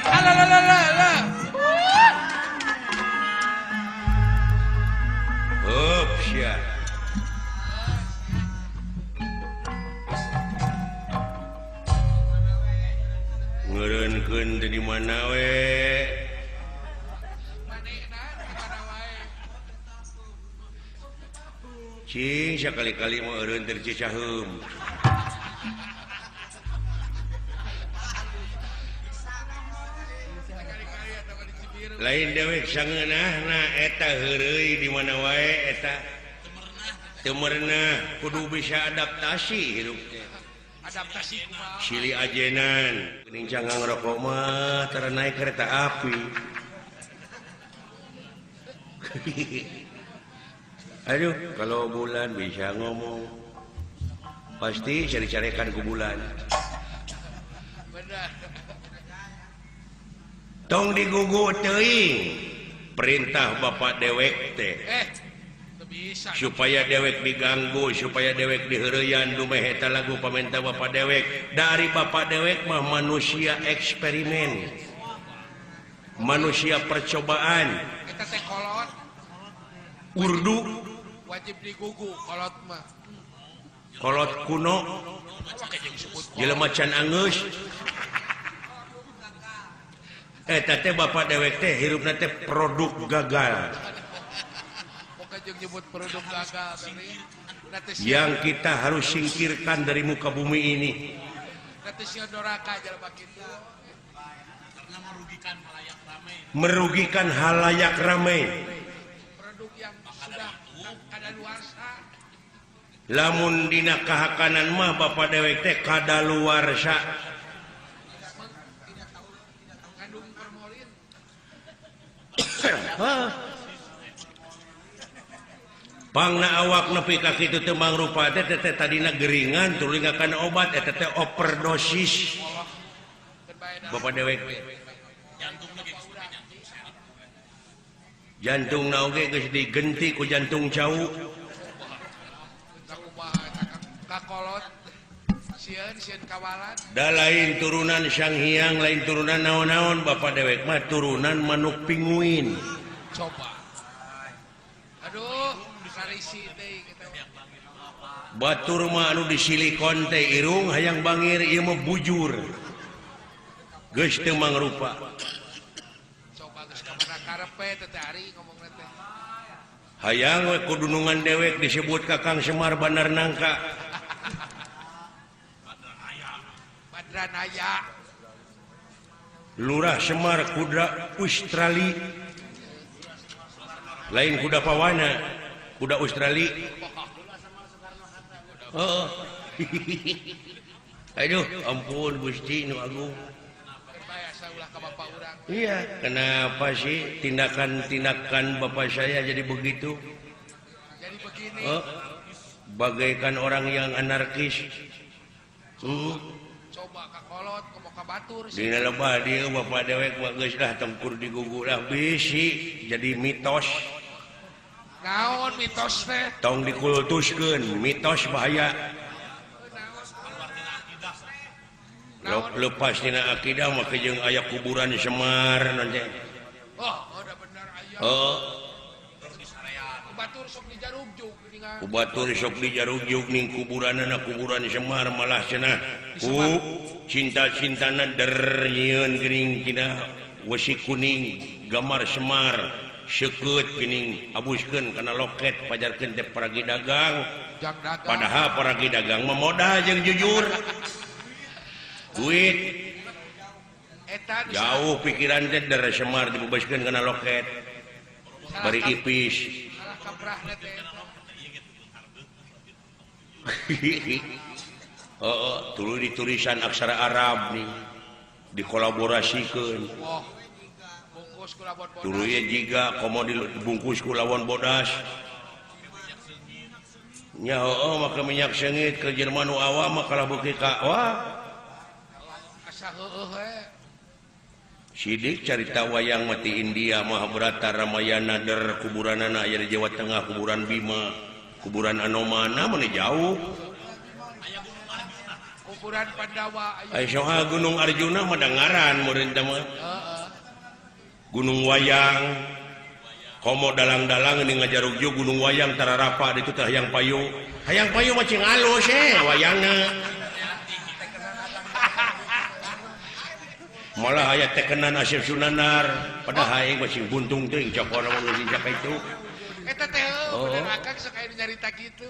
Alalalalalala. Hup sia. Ngeureunkeun teh di mana we? Cing sakali-kali mah eureun teh di Cicaheum. Lain dewek sangeunahna eta heureuy di mana wae eta. Teu merenah kudu bisa adaptasi hirup teh. Adaptasi kumaha? Silih ajenan geuning cangang rokok mah tara naik kereta api. Aduh, kalau bulan bisa ngomong pasti cari-carikan ku bulan. Benar. Tong digugu teuing perintah bapak dewek teh. Bisa. Supaya dewek diganggu, supaya dewek diheureyan dumeh eta lagu pamenta bapak dewek. Dari bapak dewek mah manusia eksperimen. Manusia percobaan. Eta teh kolot. Urdu wajib digugu kolot mah. Kolot kuno. Jelema can angeus. Eta teh bapak dewek teh hirupna teh produk gagal. Nyebut produk gagal yang kita harus singkirkan dari muka bumi ini. Merugikan halayak ramai. Produk yang sudah kadaluarsa. Lamun dina kahakanan mah bapak dewek teh kadaluarsa. Kandung formalin. Pangna awak nepi ka kitu teu mangrupa teh teh tadina geringan tuluy ngakan obat eta teh overdosis. Bapak dewek jantungna oge geus digenti ku jantung cau. Da lain turunan Sang Hyang, lain turunan naon-naon, bapak dewek mah turunan manuk pinguin. Coba. Aduh. Batur mah anu di silikon teh irung hayang bangir ieu mah bujur. Geus teu mangrupa. Coba geus ka mana karepe teh teh ari ngomongna teh. Hayang we kudunungan dewek disebut Kakang Semar Bandar Nangka. Badranaya. Lurah Semar kuda Australia. Lain kuda pawana. Kuda Australia. Oh. Aduh, ampun Gusti nu agung. Iya, kenapa sih tindakan-tindakan bapak saya jadi begitu? Jadi begini. Oh, bagaikan orang yang anarkis. Coba ka kolot, komo ka batur. Dina lebah dieu bapak dewek mah geus lah tempur digugu lah bisi jadi mitos. Naon mitos teh? Tong dikultuskeun, mitos bahaya. Lepas tina akidah mah jeung aya kuburan Semar nanti. Oh, udah bener aya. Oh. Batur sok dijarugjug geuningan. Batur sok dijarugjug ning kuburanana kuburan Semar malah cenah. Ku cinta-cintana der nyieun geuning tina wesi kuning gambar Semar. Seukeut geuning abuskeun kana loket pajarkeun teh paragi dagang. Padahal paragi dagang mah modal jeung jujur. Duit jauh pikiran teh dari Semar dibebaskeun kana loket. Bari ipis. Oh, tuluy ditulisan aksara Arab nih dikolaborasikeun. Tuluy jiga komo dibungkus ku lawan bodas. Nya heueuh make minyak seungit ke jelema nu awam mah kalah beuki ka wah. Sidik carita wayang mati India Mahabharata Ramayana der kuburanana aya di Jawa Tengah kuburan Bima kuburan Anomana mana jauh. Kuburan Pandawa. Ai soal Gunung Arjuna mah dangaran meureun teh mah. Gunung Wayang. Komo dalang-dalang ini ngajarugju Gunung Wayang tararapa ditu teh hayang payu. Hayang payu mah cing alus wayangna. Malah aya tekenan Asep Sunanar padahal aing mah sing buntung teuing cokor mun geus ka itu. Eta teh bener akang sok aya nyarita kitu.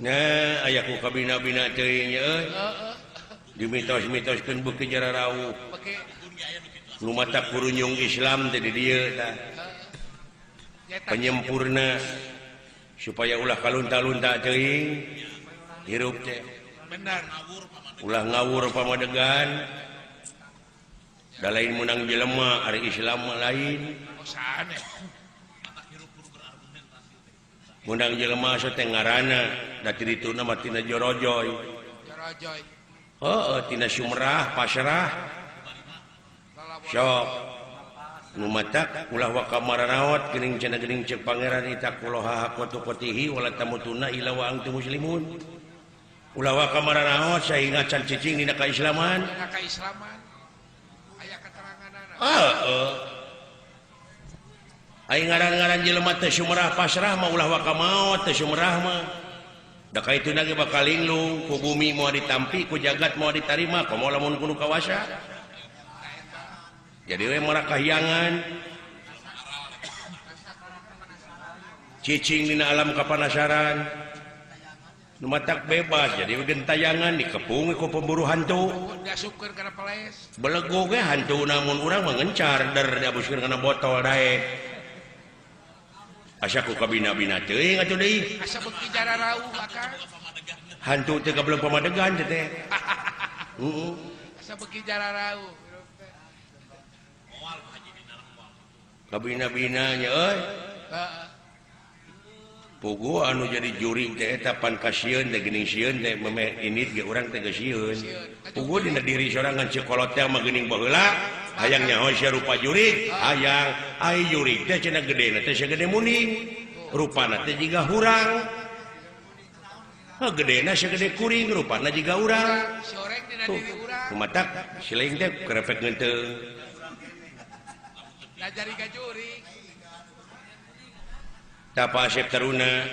Nah, aya ku kabina-bina teuing euy. Heeh. Dimitos-mitoskeun beuki jararauh. Nu mata kurunyung Islam teh di dieu tah. Penyempurna supaya ulah kalunta-lunta teuing hirup teh. Benar. Ulah ngawur pamadegan. Da lain meunang jelema ari Islam mah lain. Meunang jelema teh ngaranna da ti dituna mah tina jorojoy. Jorojoy. Heeh, tina Sumrah, Pasrah. Sok nu matak ulah waka maranaot geuning cenah geuning ceuk pangeran itaqullaha haqqa tuqatihi wala tamutuna illa wa antum muslimun. Ulah waka maranaot sahingga can cicing dina kaislaman. Dina kaislaman. Aya keteranganana. Heeh. Ai ngaran-ngaran jelema teh Sumrah Pasrah mah ulah waka maot teh Sumrah mah. Da kaituna ge bakal linglung ku bumi moal ditampi ku jagat moal ditarima komo lamun kudu kawasa. Jadi we mara kahyangan cicing dina alam kapanasaran nu matak bebas jadi we gentayangan dikepung ku pemburu hantu diasupkeun kana peles belego ge hantu namun urang mah ngencar der diabuskeun kana botol daek asa ku kabina-bina teuing atuh deui asa beuki jararauh akang hantu teh kabeuleuh pamadegan teh teh heeh asa beuki jararauh kabina-binanya euy. Heeh. Pugu anu jadi jurig teh eta pan kasieun teh geuning sieun teh memeh indit ge urang teh geus sieun. Pugu dina diri sorangan ceuk kolot teh mah geuning baheula hayang nyaho sia rupa jurig, hayang ai jurig teh cenah gedena teh sagede munding. Rupana teh jiga hurang. Heuh gedena sagede kuring rupana jiga urang. Si oreng dina diri urang. Kumatak si lain teh kerepek ngeuteung. Jari gajuring. Tapa Asep Taruna.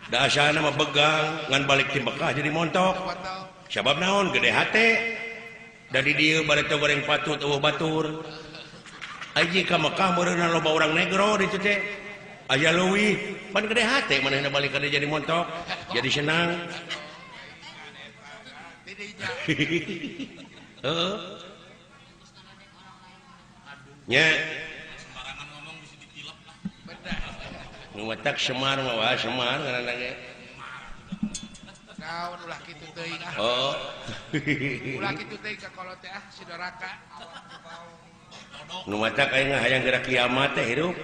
Da asalna mah begang ngan balik ti Mekah jadi montok. Sabab naon gede hate. Da di dieu bareto goreng patut eueuh batur. Aji ka Mekah meureunna loba urang negro ditu teh. Aya leuwih pan gede hate manehna balik ka dieu jadi montok, jadi senang. Heeh. Nya sembarangan ngomong bisa ditilep lah. Benar. Nu matak Semar mah wah Semar ngaranna ge. Naon ulah kitu teuing ah. Oh. Ulah kitu teuing ka kolot teh ah si doraka. Nu matak aing hayang geura kiamat teh hirup.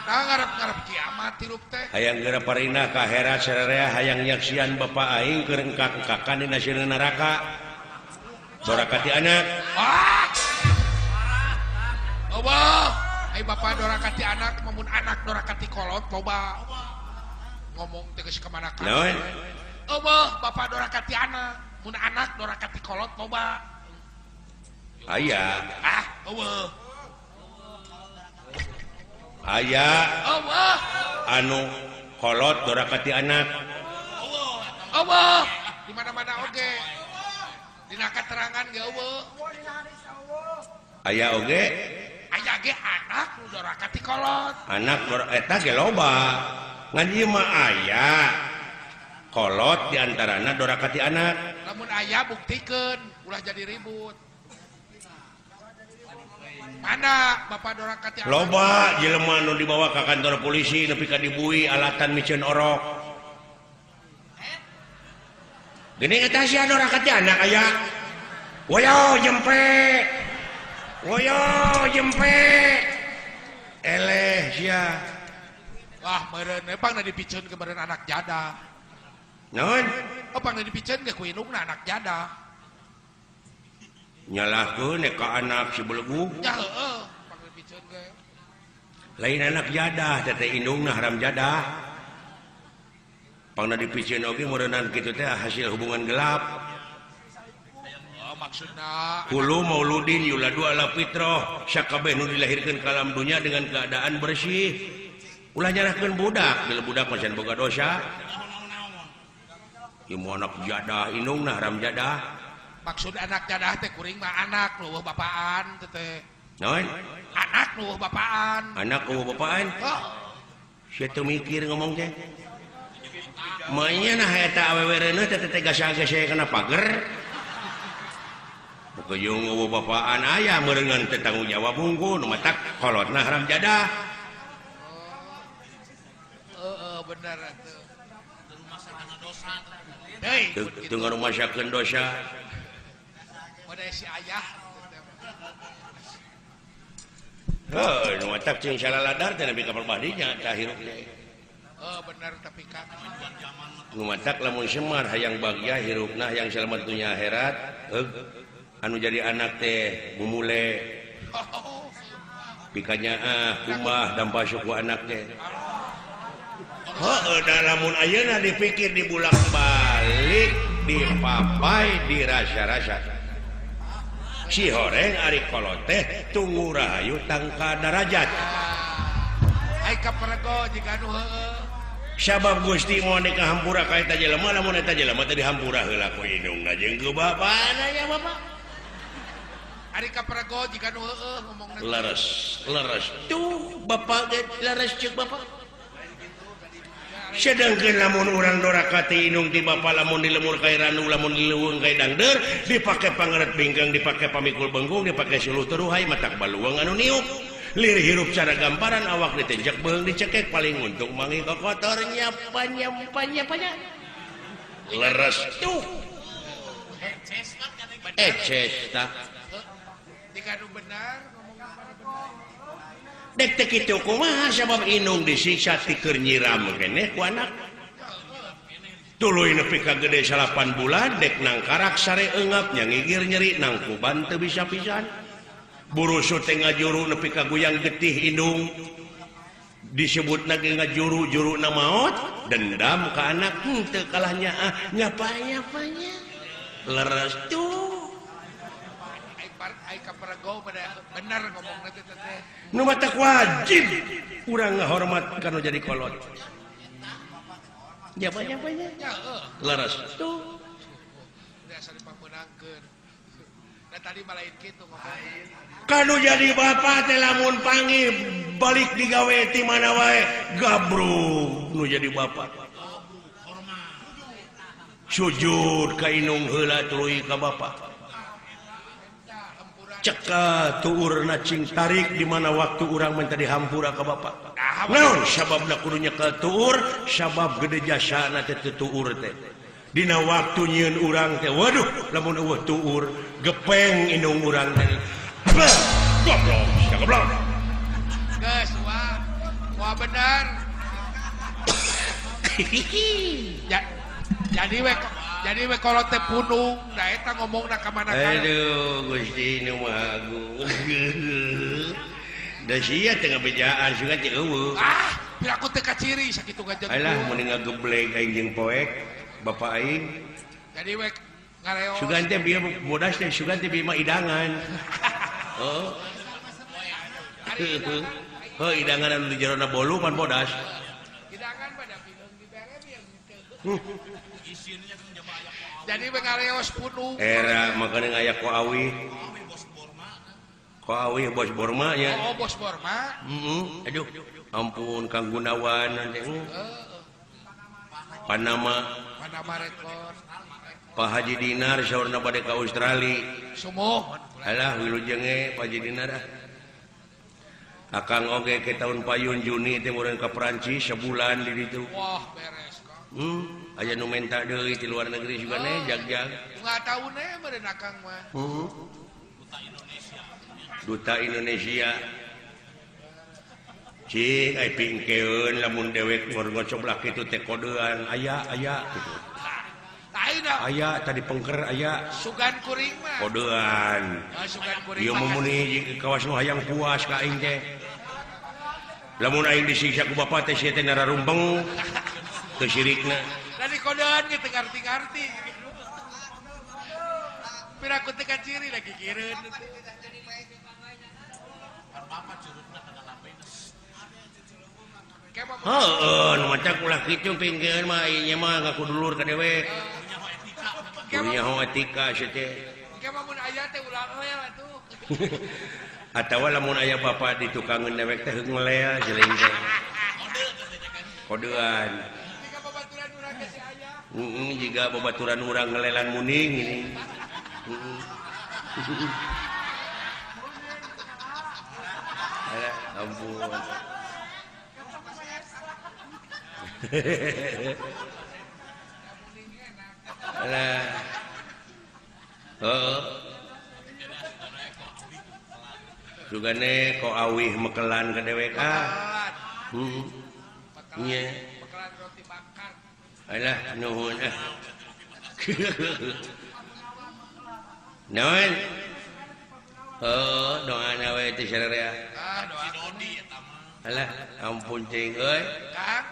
Tah ngarep-ngarep kiamat hirup teh. Hayang geura parinah ka akhirat sararea hayang nyaksian bapa aing keur engkak-engkakan dina sieun neraka. Doraka ti anak. Ah! Loba, ai bapa doraka ti anak, mamun anak doraka ti kolot loba. Ngomong teh geus ka mana ka. Naon? Eueuh, bapa doraka ti anak, mun anak doraka ti kolot loba. Aya. Ah, eueuh. Aya. Eueuh. Anu kolot doraka ti anak. Eueuh. Di mana-mana oge. Dina katerangan ge eueuh. Aya oge. Aya ge anak nu doraka ti kolot. Anak eta ge loba. Ngan ieu mah aya. Kolot diantarana doraka ti anak. Lamun aya buktikeun, ulah jadi ribut. Mana bapak doraka ti anak? Loba jelema nu dibawa ka kantor polisi nepi ka dibui alatan miceun orok. Geuning eta sia doraka ti anak aya. Woyo jempe. Woyo jempe. Eleh sia. Wah, meureun pangna dipiceun ke meureun anak jada. Naon? Oh, pangna dipiceun ge ku indungna anak jada. Nyalahkeun ka anak si belegug. Ya heueuh, pangna dipiceun ge. Lain anak jadah teh teh indungna haram jadah. Pangna dipicieun oge meureunnan kitu teh hasil hubungan gelap. Oh, maksudna kullu mauludin yuladu ala fitrah, sakabeh nu dilahirkeun ka alam dunya dengan keadaan bersih. Ulah nyarahkeun budak, bila budak mah can boga dosa. Ieu anak jadah indungna haram jadah. Maksud anak jadah teh kuring mah anak nu eueuh bapaan teh. Naon? Anak nu eueuh bapaan. Anak eueuh bapaan? Oh. Sia teu mikir ngomong teh. Manya nah eta awewe reuneuh teh teh gasa-gasa kana pager. Pokojung eueuh bapaan aya meureungan teh tanggung jawab hungkul nu matak kolotna haram jadah. Heeh bener atuh. Deui teu ngarumasakeun dosa. Model si ayah. Heuh nu matak cing salaladar teh nepi ka perbadinya tah hirup teh. Oh bener tapi kan nu matak lamun Semar hayang bagya hirupna hayang selamat dunya akhirat anu jadi anak teh mumule pikanyaah kumbah dampa suku anak teh. Heuh da lamun ayeuna dipikir dibulak-balik dipapai dirasa-rasa si horeng ari kolot teh tunggu rahayu tangka darajat. Ai kaperego jiga nu heueuh. Sabab Gusti moal ka hampura ka eta jelema lamun eta jelema teh dihampura heula ku indungna jeung ku bapana nya bapak. Ari kaperego jiga nu heueuh ngomongna. Leres, leres. Tuh bapak ge leres ceuk bapak. Sedangkeun lamun urang doraka ti indung ti bapa lamun di lemur ka randu lamun di leuweung ka dangdeur dipake pangeret bingkeng dipake pamikul bengkung dipake suluh teruhai matak baluang anu niup. Lir hirup cara gamparan awak ditenjak beung dicekek paling untung mangi kotor nyapa nyapa nyapa leres tuh eces tah dikanu benar dek teh kitu kumaha sabab indung disiksa ti keur nyiram keneh ku anak tuluy nepi ka gede 8 bulan dek nangkarak sare eungap nya ngigir nyeri nangkuban teu bisa pisan burusu teh ngajuru nepi ka guyang getih indung disebutna ge ngajuru juruna maot dendam ka anak teu kalah nyaah nyapa-nyapanya leres tuh ai kaperego bener ngomongna teh teh nu matak wajib urang ngahormat kana jadi kolot nyapa-nyapanya leres tuh biasa dipameunangkeun. Nah tadi malain kitu ngomong. Kanu jadi bapak teh lamun panggih balik digawe ti mana wae gabrug nu jadi bapak. Sujud ka indung heula tuluy ka bapak. Ceka tuurna cing tarik di mana waktu urang minta dihampura ka bapak. Naon sababna kudu nyekel tuur? Sabab gede jasana teh teu tuur teh. Dina waktu nyieun urang teh waduh lamun eueuh tuur gepeng indung urang teh. Goblok, sia goblok. Geus wah. Wah bener. Ya, jadi we kolot teh punung, da eta ngomongna ka mana ka. Aduh, Gusti nu Maha Agung. Da sia teh ngabejaan sugan teh eueuh. Ah, piraku teh kaciri sakitu ngajeng. Alah mending ngageblek aing jeung poek bapak aing. Jadi we ngareos. Sugan teh bieu bodas teh sugan teh bieu mah idangan. Oh. Heuh, idangan anu di jerona bolu pan bodas. Idangan mah da pileung dibere bieu henteu. Jadi we ngareos punung. Era makane aya ku awi. Ku awi bos Borma nya. Oh, bos Borma. Heeh. Aduh, ampun Kang Gunawan teh. Panama. Panama Record. Pak Haji Dinar saurna bade ka Australia. Sumuh. Alah wilujeng ge Pak Haji Dinar ah. Akang oge ke tahun payun Juni teh meureun ka Perancis sebulan di ditu. Wah, beres Kang. Aya nu menta deui ti luar negeri juga ne jag-jag. Enggak tahu ne meureun akang mah. Duta Indonesia. Duta Indonesia. Cing ai pingkeun lamun dewek ngocoblak kitu teh kodean aya aya kitu. Aya tadi pengker aya sugan kuring mah kodean. Sugan kuring. Ieu mumuni kawas nu hayang puas ka aing teh. Lamun aing disiksa ku bapa teh sia teh nararumbeng teu sirikna. dikodean ge teu ngarti-ngarti. Piraku teu kaciri lagi gigireun. Heeh, nu maca ulah kitu pingkeun mah ieu mah ngaku dulur ka dewek. Punya etika sia teh. Engke mah mun aya teh ulah lel atuh. Atawa lamun aya bapak di tukangeun dewek teh ngelel jeleng teh. Kodean. Jika babaturan urang ge si aya. Heeh, jiga babaturan urang ngelelan muning ini. Heeh. Alah, ampun. Alah. Heeh. Sugane ko awih mekelan ka dewek ah. Heeh. Nya. Mekelan roti bakar. Alah nuhun ah. Naon? Heuh, doana we teh sararea. Ah, doa Dodi eta mah. Alah, ampun cing euy. Kang.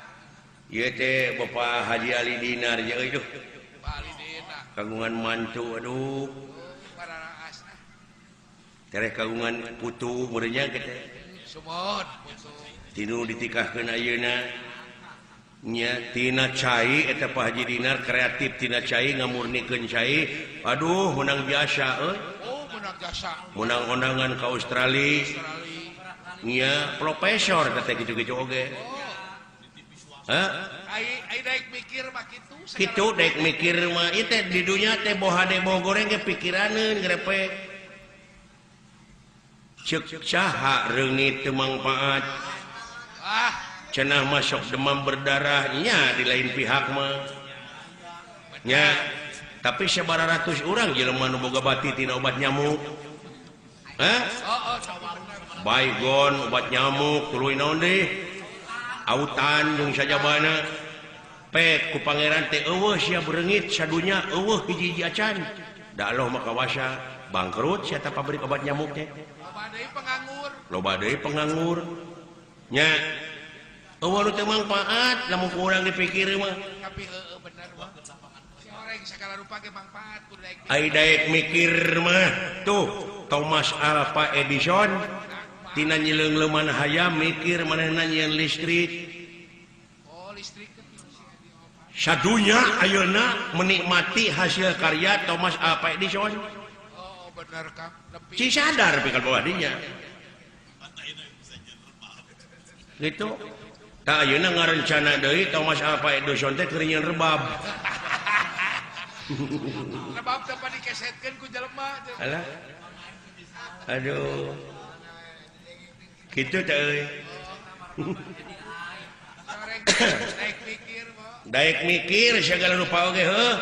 Ieu teh Bapak Haji Ali Dinar je euy duh. Pak Ali Dinar. Kagungan mantu aduh. Tereh kagungan putu meureunnya kitu. Sumon putu. Tinu ditikahkeun ayeuna. Nya tina cai eta Pak Haji Dinar kreatif tina cai ngamurnikeun cai. Aduh menang jasa euy. Oh, menang jasa. Menang undangan ka Australia. Nya profesor teh kitu-kitu oge. Hah? Ai daek mikir mah kitu. Kitu daek mikir mah ieu teh di dunya teh boha deh boh goreng ge pikiraneun ngrepek. Ceuk saha reungit teu mangpaat. Ah, cenah masuk demam berdarah nya di lain pihak mah. Nya, tapi sabaratus urang jelema nu boga bati tina obat nyamuk. Hah? Baygon obat nyamuk tuluy naon deui? Autan jeung sajabana. Pek ku pangeran teh eueuh sia bereungit sadunya eueuh hiji-hiji acan. Da Allah mah kawasa bangkrut sia ta pabrik obat nyamuk teh. Loba deui penganggur. Loba deui penganggur. Nya eueuh nu teu mangpaat lamun ku urang dipikir mah. Tapi heueuh bener mah. Si oreng sagala rupa ge mangpaat kudu daek mikir. Ai daek mikir mah tuh Thomas Alva Edison tina nyileung-leuman hayam mikir manehna nyieun listrik. Oh, listrik teh sadunya ayeuna menikmati hasil karya Thomas Alva Edison. Oh, bener Kang. Ci sadar pikir bawah dinya. Gitu. Tah ayeuna ngarencana deui Thomas Alva Edison teh keur nyieun rebab. Rebab teh pan dikesetkeun ku jelema. Alah. Aduh. Kitu teh euy. Daek mikir mah. Daek mikir segala rupa oge heuh.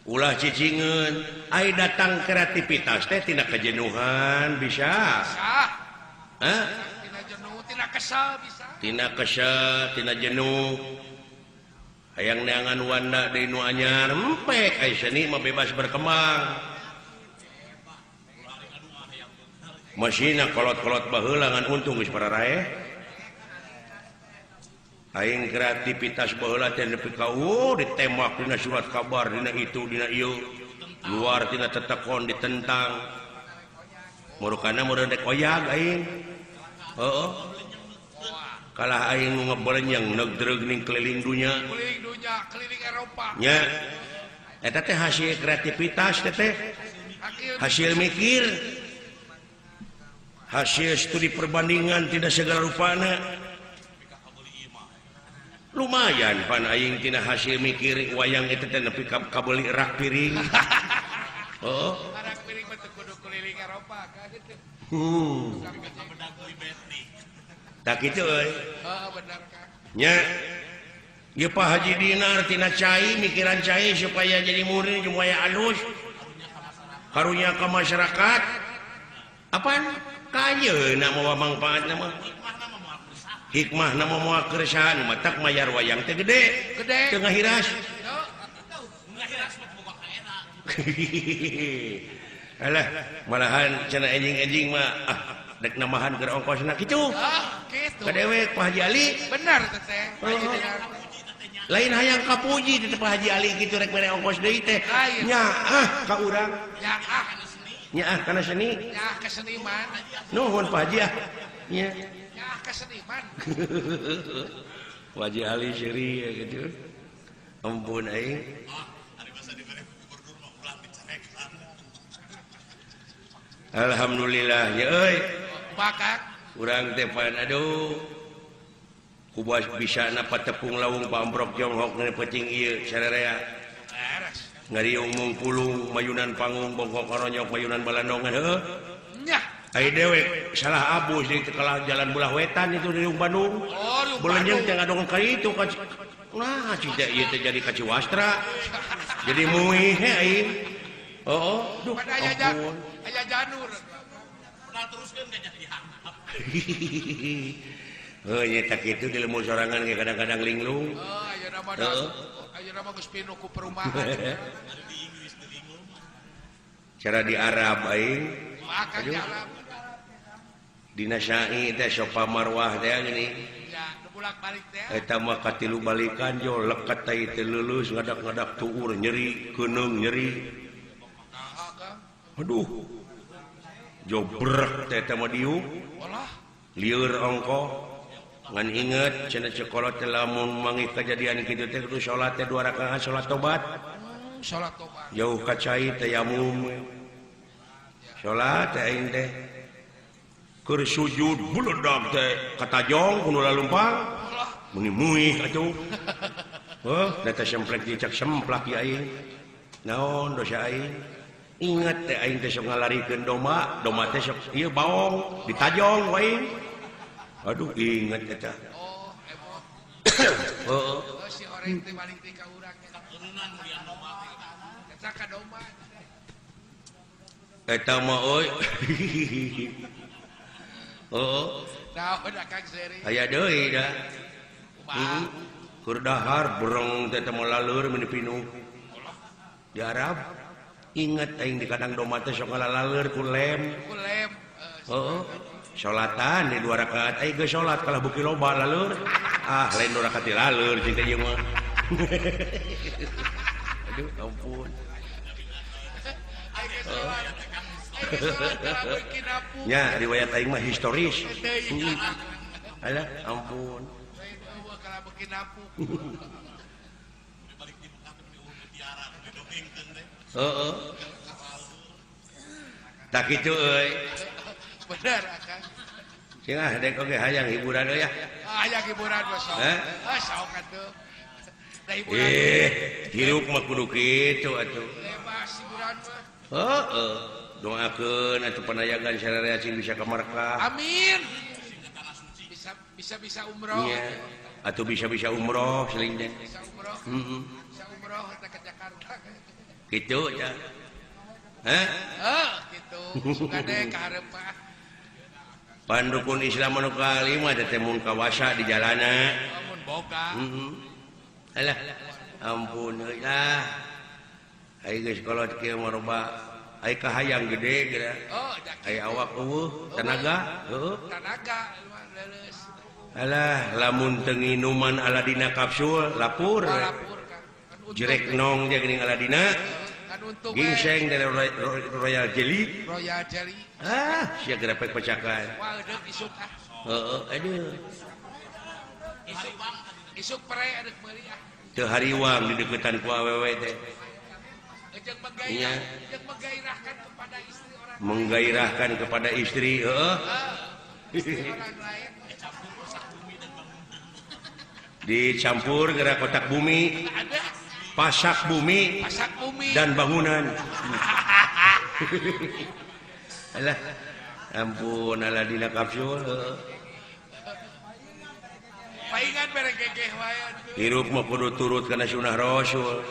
Ulah cicingeun. Ai datang kreativitas teh tina kejenuhan bisa. Hah? Tina jenuh, tina kesel bisa. Tina kesel, tina jenuh. Hayang neangan wanda deui nu anyar, empek ai seni mah bebas berkembang. Masina kolot-kolot baheula ngan untung geus pararaeh. Aing kreativitas baheula teh nepi ka ditembak dina surat kabar dina itu dina ieu. Luar tina tetekon ditentang. Murukana meureun rek oyag aing. Heeh. Kalah aing nu ngebelenyeng negdreug ning keliling dunya. Keliling dunya, keliling Eropa. Nya. Eta teh hasil kreativitas teh teh. Hasil mikir. Hasil studi perbandingan tidak segala rupana. Lumayan pan aing tina hasil mikir wayang eta teh nepi ka kabeuli rak piring. Heeh. Rak piring mah teu kudu keliling Eropa kan gitu. Tak kitu euy. Heeh bener Kang. Nya. Ieu Pak Haji Dinar tina cai mikiran cai supaya jadi murni supaya alus. Karunya ka masyarakat. Apaan? Kayeuna mawa mangpaatna mah. Hikmahna mah moal keresahan matak mayar wayang teh gede. Gede. Teu ngahiras. Alah, malahan cenah enjing-enjing mah ah dek namahan keur ongkosna kitu. Ah, kitu. Ka dewek Pak Haji Ali. Bener teh teh. Pak Haji Dinar. Lain hayang kapuji teh Pak Haji Ali kitu rek mere ongkos deui teh. Nyaah ka urang. Nyaah nyaah kana seni. Nyaah ka seniman. Nuhun Pak Haji ah. Nya. Nyaah ka seniman. Pak Haji Ali seuri ya gitu. Ampun aing. Ari masa dibere ku gubernur mah ulah dicarekan. Alhamdulillah ya euy. Bakak urang teh pan aduh. Kubas bisa napa tepung lawung pamprok jonghok ngene peuting ieu sararea. Ngariung mungpulung mayunan panggung bongkok karonyok mayunan balandongan heuh. Nyah. Ai dewek salah abus di kalah jalan belah wetan itu di Bandung. Oh, Belenjeng teh ngadongeng ka itu ka nah cita ieu teh jadi ka Ciwastra. Jadi muih he aing. Oh, duh. Aya janur. Ulah teruskeun ka jadi handap. Heuh nya tak kitu di lembur sorangan ge kadang-kadang linglung. Oh, ayeuna mah ayeuna mah geus pinuh ku perumahan. Di Inggris di linglung. Cara di Arab aing. Makan di Arab. Dina Syai teh Sofa Marwah teh gini. Ya, nu bolak-balik teh. Eta mah katilu balikan jo leket teh teu leuleus ngadak-ngadak tuur nyeri, keuneung nyeri. Aduh. Jo brek teh eta mah diuk. Lieur ongkoh. Ngan inget cenah sekolah teh lamun manggih kejadian kitu teh kudu salat teh 2 rakaat salat tobat. Salat tobat. Jauh ka cai tayamum. Salat teh aing teh keur sujud beledag teh katajong kudu lalumpang. Meuni muih atuh. Heuh, da teh semplek dicak semplak ieu aing. Naon dosa aing? Inget teh aing teh sok ngalarikeun domba, domba teh sok ieu baong ditajong wae. Aduh ingat eta. Oh, emoh. Heeh. Si horeng teh balik deui ka urang katurunan mulian domba teh. Eta ka domba. Eta mah euy. Heeh. Naon Akang Seri? Aya deui da. Heeh. Keur dahar bereng teh teh laleur meuni pinuh. Di Arab ingat aing di kandang domba teh sok ngalaleur ku lem. Ku lem. Heeh. Salatan di 2 rakaat ai geus salat kalah beuki loba laleur ah lain 2 rakaat laleur cing teh ieu mah. Aduh ampun. Nya riwayat aing mah historis. Alah ampun. Heeh. Tak kitu euy. Bener Akang. Cenah dek oge hayang hiburan euy ya. Hayang hiburan mah sok. Ah sok atuh. Da hiburan. Hirup mah kudu kitu atuh. Bebas hiburan mah. Heeh. Doakeun atuh panayagan sararea cing bisa ka Markah. Amin. Bisa umroh. Nya. Atuh bisa-bisa umroh seling teh. Bisa umroh. Heeh. Bisa umroh teh ke Jakarta. Kitu ya. Hah? Heuh, kitu. Suka deh ka hareup mah. Pandukun Islam anu kalima teh mun kawasa di jalana. Mun boga. Heeh. Alah, ampun euy lah. Ai geus kolot kieu mah loba ai kahayang gede geura. Oh, ai awak eueuh tenaga, heueuh. Tenaga leuleus. Alah, lamun teu nginuman Aladina kapsul lapur. Lapur kan. Jerek nong je geuning Aladina. Gingseng dari Royal Jelly. Royal Jelly. Ah, sia gerepek pecakan. Wah, deuk isuk ah. Heeh, aduh. Isuk, isuk pere adeuk meuli ah. Teu hariwang di deukeutan ku awewe teh. Jeung menggairahkan kepada istri orang. Menggairahkan kepada istri, heeh. Istri orang lain. Dicampur gerak kotak bumi. Ada. Pasak bumi, dan bangunan. Alah, ampun Aladina kapsul. Paingan mere gegeh wae. Hirup mah kudu turut kana sunah Rasul.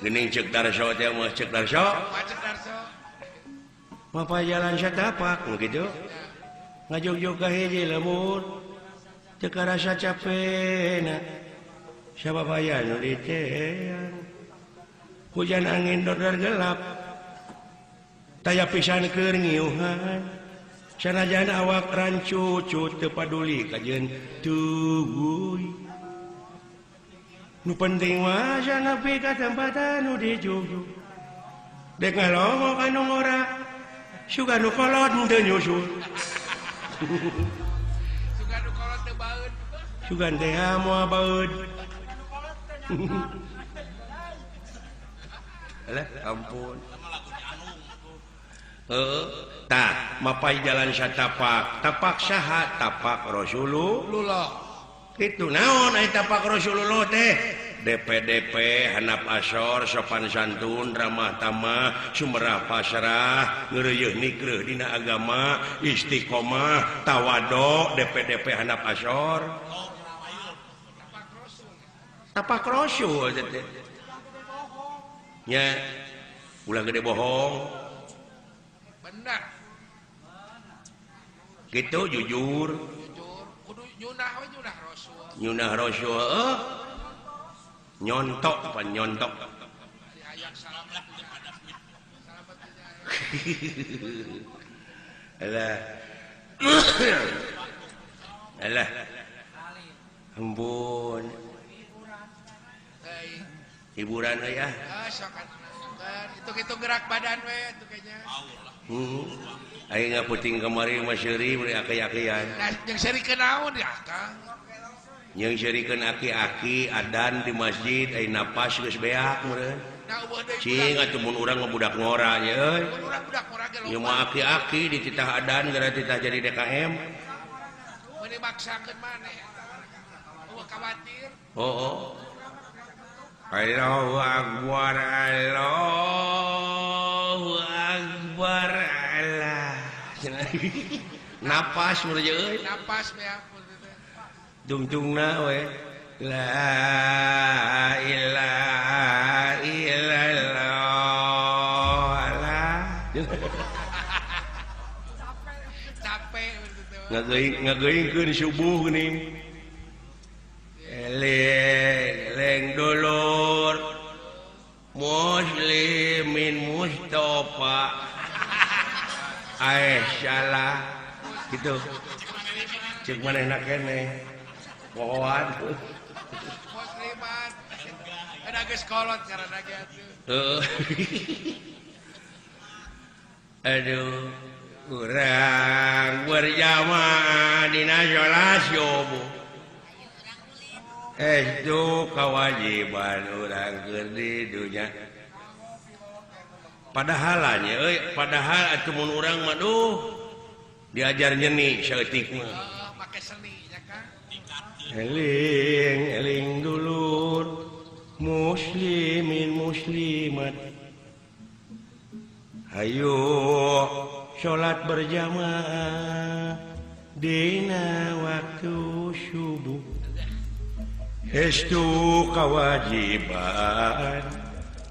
Geuning ceuk Darso teh mah ceuk Darso. Ceuk Darso. Mapa jalan satapak kitu. Ngajogjog ka hiji lembur. Teu karasa capena. Sababaya nu diteang. Hujan angin dordor gelap. Taya pisan keur ngiuhan. Sanajan awak rancucut teu paduli kajeun teuy. Nu penting mah nepi ka tempat anu dijuju. Dek ngalongok anu ngora, sugan nu kolot teu nyusul. Sugan nu kolot teu baeud. Sugan teh moal baeud. Alah ampun. Heeh, tah mapai jalan satapak, tapak saha? Tapak Rasulullah. Kitu naon aya tapak Rasulullah teh? DPDP handap asor sopan santun ramah tamah sumerah pasrah ngeureuyeun nikreuh dina agama istiqomah tawado DPDP handap asor tapak rasul teh nya ulah gede bohong benar gitu jujur jujur kudu nyunah we nyunah rasul nyunah rasul nyontok pan nyontok alah alah ampun hiburan we ah itu gerak badan we itu kayaknya aing ngaputing kamari mah seuri meuli aki-akian jeung seurikeun naon ya Kang jeung seurikeun aki-aki adan di masjid ai napas geus beak meureun cing atuh mun urang mah budak ngora nya euy ieu mah aki-aki dititah adan gara titah jadi DKM meuni maksakeun maneh eueuh khawatir oh Allahu Akbar Allahu Akbar Allah napas meureun euy napas beak tungtungna we la ilaha illallah Allah capek ngageuingkeun subuh geuning eling dulur muslimin mustofa ae salah gitu cek manehna keneh pohoan musliman ada geus kolot karena ge atuh aduh urang berjamaah dina salat subuh itu kewajiban urang keur di dunya padahal nya euy padahal atuh mun urang mah duh diajar nyeni saeutik mah make seni nya Kang eling eling dulur muslimin muslimat hayu salat berjamaah dina waktu subuh estu kewajiban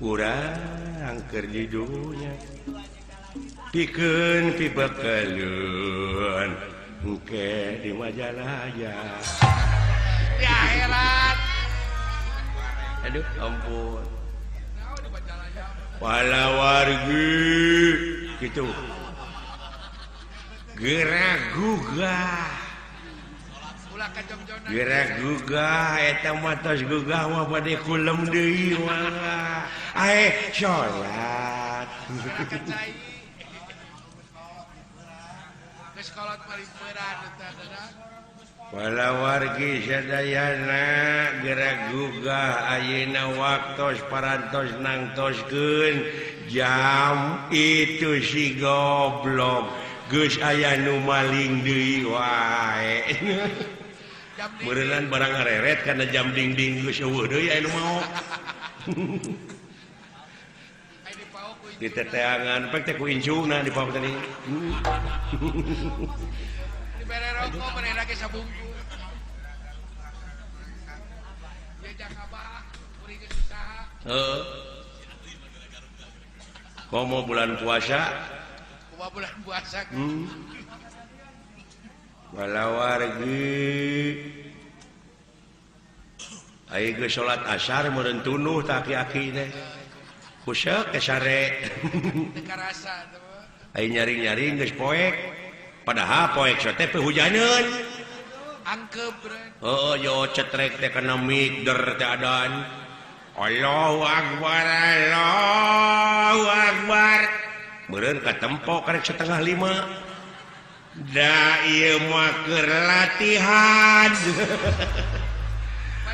urang keur di dunya pikeun pibekaleun engke di Majalaya di akhirat aduh ampun walawargi gitu gerak gugah gerak gugah eta mah tos gugah mah bade kulem deui mah ae salat walawargi sadayana gerak gugah ayeuna waktos parantos nangtoskeun jam itu si goblok geus aya nu maling deui wae meureunnan barang ngareret kana jam dingding geus eueuh deui aya nu mau diteteangan pek teh ku incungna di paok tadi dibere rokok manehna ge sabungkus ye jakabah kuring geus usaha heuh komo bulan puasa kumaha bulan puasa walawargi ai geus salat asar meureun tunuh tah aki-aki teh kusek kesare teu karasa ai nyaring-nyaring geus poek padahal poek teh hujaneun Angkep oh yo cetrek teh kana mic der teh adan. Allahu akbar Allahu akbar. Meureun katempo karek 4:30. Da ieu mah keur latihan.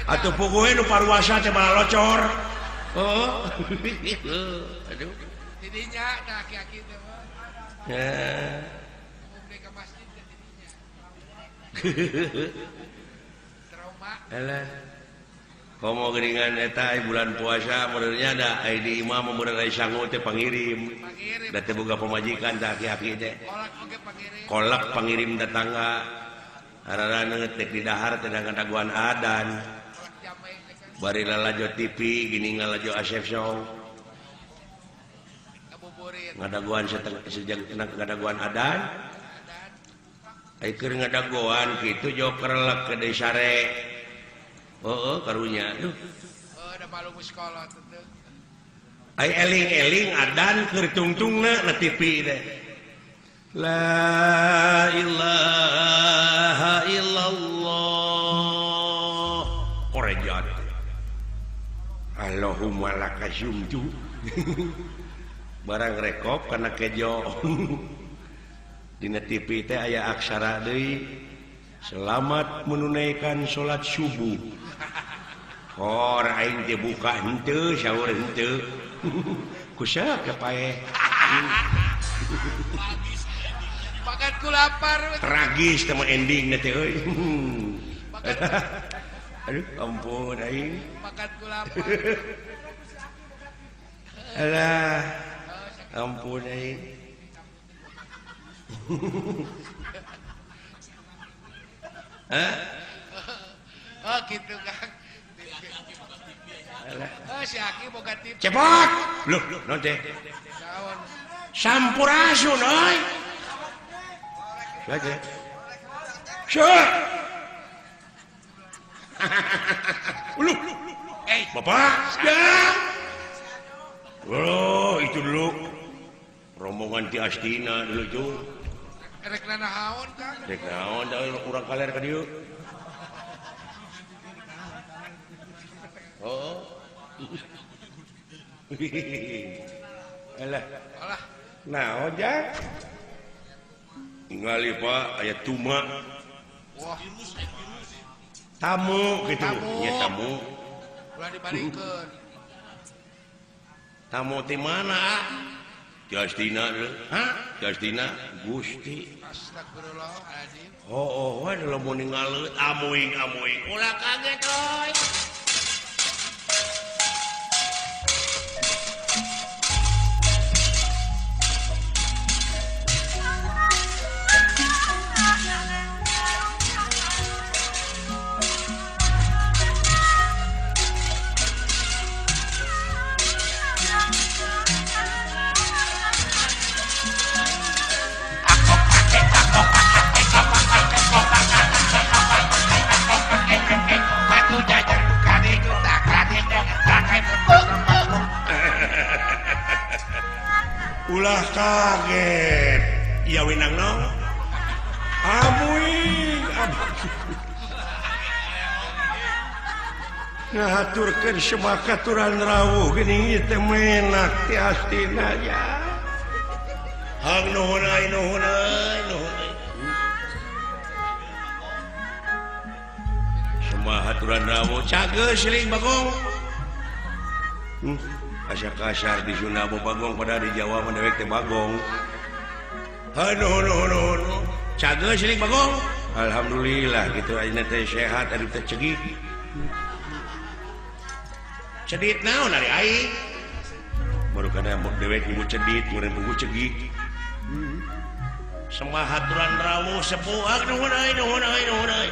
Atuh puguh nu paruasa teh malah locor. Oh. Aduh. Tidinya tah aki-aki teh mah. Heeh. Ka masjid teh tidinya. Trauma. Alah. Komo geuningan eta bulan puasa modelnya da ai di imah meureun ai sangu teh pangirim. Da teh boga pamajikan tah aki-aki teh. Kolak oge pangirim. Kolak pangirim tetangga. Araraneut teh di dahar teh ngadaguan adan. Bari lalajo TV gini ngalajo Asep Show. Ngadaguan sejak ngadaguan adan. Ai keur ngadaguan kitu joker lek ke sare. Oh, karunya. Duh. Oh, da malu sekolah teh. Ai eling-eling adan keur tungtungna na TV teh. La ilaha illallah. Korejat. Allahumma lakasumtu. Barang rekop kana kejo. Dina TV teh aya aksara deui. Selamat menunaikan sholat subuh. Kor aing teh buka henteu sahur henteu. Kusa kepae. Makan ku lapar. Tragis teh mah ending teh euy. Aduh ampun aing. Makan ku lapar. Alah ampun aing. Hah? Oh gitu Kang. Oh si Aki boga TV. Cepot. Loh, naon teh? Sampurasun euy. Saja. Syah. Loh. Eh, Bapak. Ya. Oh, itu dulu. Rombongan ti Astina dulu tuh. Rek naon Kang? Rek naon da urang kaler ka dieu. Oh. Alah. Alah. Naon ja? Ningali Pak aya tuma. Wah. Tamu kitu. Nya tamu. Ulah dibalikeun. Tamu ti mana? Justina, hah? Justina, Gusti. Astagfirullahaladzim. Oh, oh, waduh, mau ningaleut amuing amuing. Ulah kaget euy. Ulah kaget. Iya winang no. Amuing ngahaturkeun semakaturan rawuh geuning ieu teh menak ti astina ya. Hang nuhun euy nuhun euy nuhun euy. Semahaturan rawuh cageus siling Bagong. Asa kasar di Sunda Bagong pada di Jawa mah dewek teh Bagong. Aduh nuhun nuhun. Cageus siling Bagong. Alhamdulillah gitu ayeuna teh sehat aduh teh cegik. Cedit naon ari aing? Baru kana dewek nyebut cedit, meureun pugu cegik. Semahaturan rawuh sepuh nuhun euy nuhun euy nuhun euy.